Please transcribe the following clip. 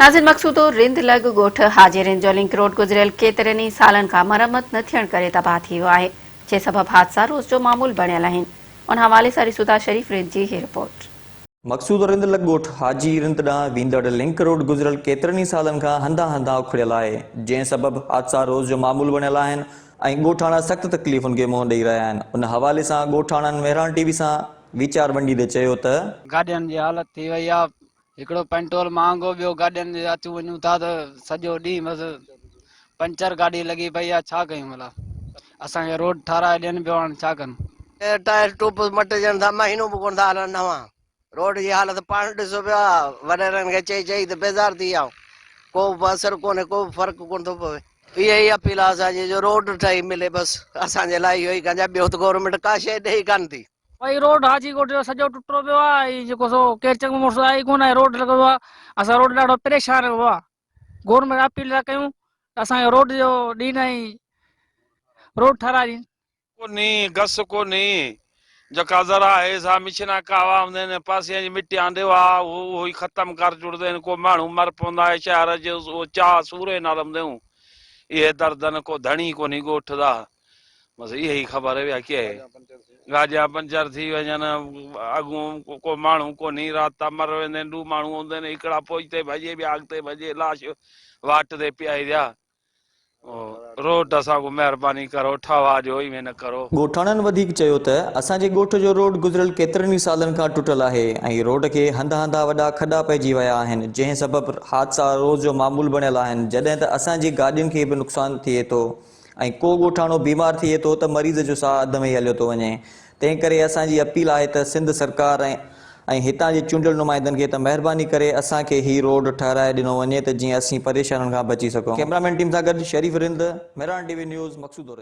ناظرين مقصودو رند لڳ ڳوٺ حاجي رند جو لنڪ روڊ گذريل ڪيترن ئي سالن کان مرمت نه ٿيڻ ڪري تباهه ٿي ويو آهي جنهن سبب حادثا روز جو معمول بڻيل آهن ان حوالي سان رسودا شريف رند جي هي رپورٽ. مقصودو رند لڳ ڳوٺ حاجي رند ڏانهن ويندڙ لنڪ روڊ گذريل ڪيترن ئي سالن کان هنڌان هنڌان اکڙيل آهي جنهن سبب حادثا روز جو معمول بڻيل آهن ۽ ڳوٺاڻا سخت تڪليفن کي منهن ڏئي رهيا آهن ان حوالي سان ڳوٺاڻن مهراڻ ٽي وي سان ويچار ونڊيندي چيو ته. گاڏين جي حالت ٿي وئي آ هڪڙو پينٽول مهانگو ٻيو گاڏين جي اچون وڃون ٿا ته سڄو ڏينهن بس پنچر گاڏي لڳي پئي آ ڇا ڪيون ڀلا اسان کي روڊ ٺاراهي ڏين پيو هاڻ ڇا ڪن. ٽائر ٽوپ مٽجن ٿا مهينو به ڪونه ٿا هلن نوان روڊ جي حالت پاڻ ڏسو پيا وڏيرن کي چئي چئي ته بيزار ٿي ويا آهيون ڪو به اثر ڪونهي ڪو به فرق ڪونه ٿو پوي اها ئي اپيل آ اسان جي جو روڊ ٺهي ملي بس اسان جي لاء اهو ئي ڪنجا ٻيو ته گورنمينٽ ڪا شيء ڏئي ڪانه ٿي. ڀائي روڊ حاجي ڳوٺ جو سڄو ٽٽو پيو آ ۽ جيڪو سو ڪير چڱو مڙس آهي ئي ڪونه ۽ روڊ لڳو پيو آ اسان روڊ ڏاڍو پريشان رهيو آ گورنمينٽ اپيل ٿا ڪيون ته اسان کي روڊ جو ڏين ۽ روڊ ٺهرائي ڏين. ڪونهي گس ڪونهي جيڪا ذرا آهي سا مشنا ڪاوا هوندي آهن پاسي جي مٽي آندي هئا اهو اهو ئي ختم ڪر ڇڙدي آهن ڪو ماڻهو مر پوندا آهي شهر جي اهو چاهه سوري نال هوندي هون اهي دردن ڪو ڌڻي ڪونهي ڳوٺ دا بس اها ئي خبر ٻيا ڪي آهي. گاڏيان پنچر ٿي وڃن، اڳون ڪو ماڻهو ڪونهي، رات تا مر ويندين، ڏو ماڻهو هوندين، هڪڙا پوئتي ڀڄي ٻيا اڳتي ڀڄي، لاش واٽ تي پيائي ويا. روڊ اسان ڪو مهرباني ڪرو ٺهوا ڏيو ائين نه ڪرو. ڳوٺاڻن وڌيڪ چيو ته اسان جي ڳوٺ جو روڊ گذريل ڪيترن ئي سالن کان ٽٽل آهي ۽ روڊ کي هنڌ هنڌان وڏا کڏا پئجي ويا آهن جنهن سبب حادثا روز جو معمول بڻيل آهن جڏهن ته اسان جي گاڏين کي به نقصان ٿئي ٿو ۽ ڪو ڳوٺاڻو بيمار ٿئي ٿو ته مريض جو ساهه اڌ ۾ ئي هليو ٿو وڃي تنهن ڪري اسان جي اپيل آهي ته سنڌ سرڪار ۽ ۽ هتان جي چونڊيل نمائندن کي ته مهرباني ڪري اسان کي هي روڊ ٺهرائي ڏنو وڃي ته جيئن اسين پريشانين کان بچي سگهون. ڪئميرا مين ٽيم سان گڏ Sharif Rind, Mehran T V news, Maqsood.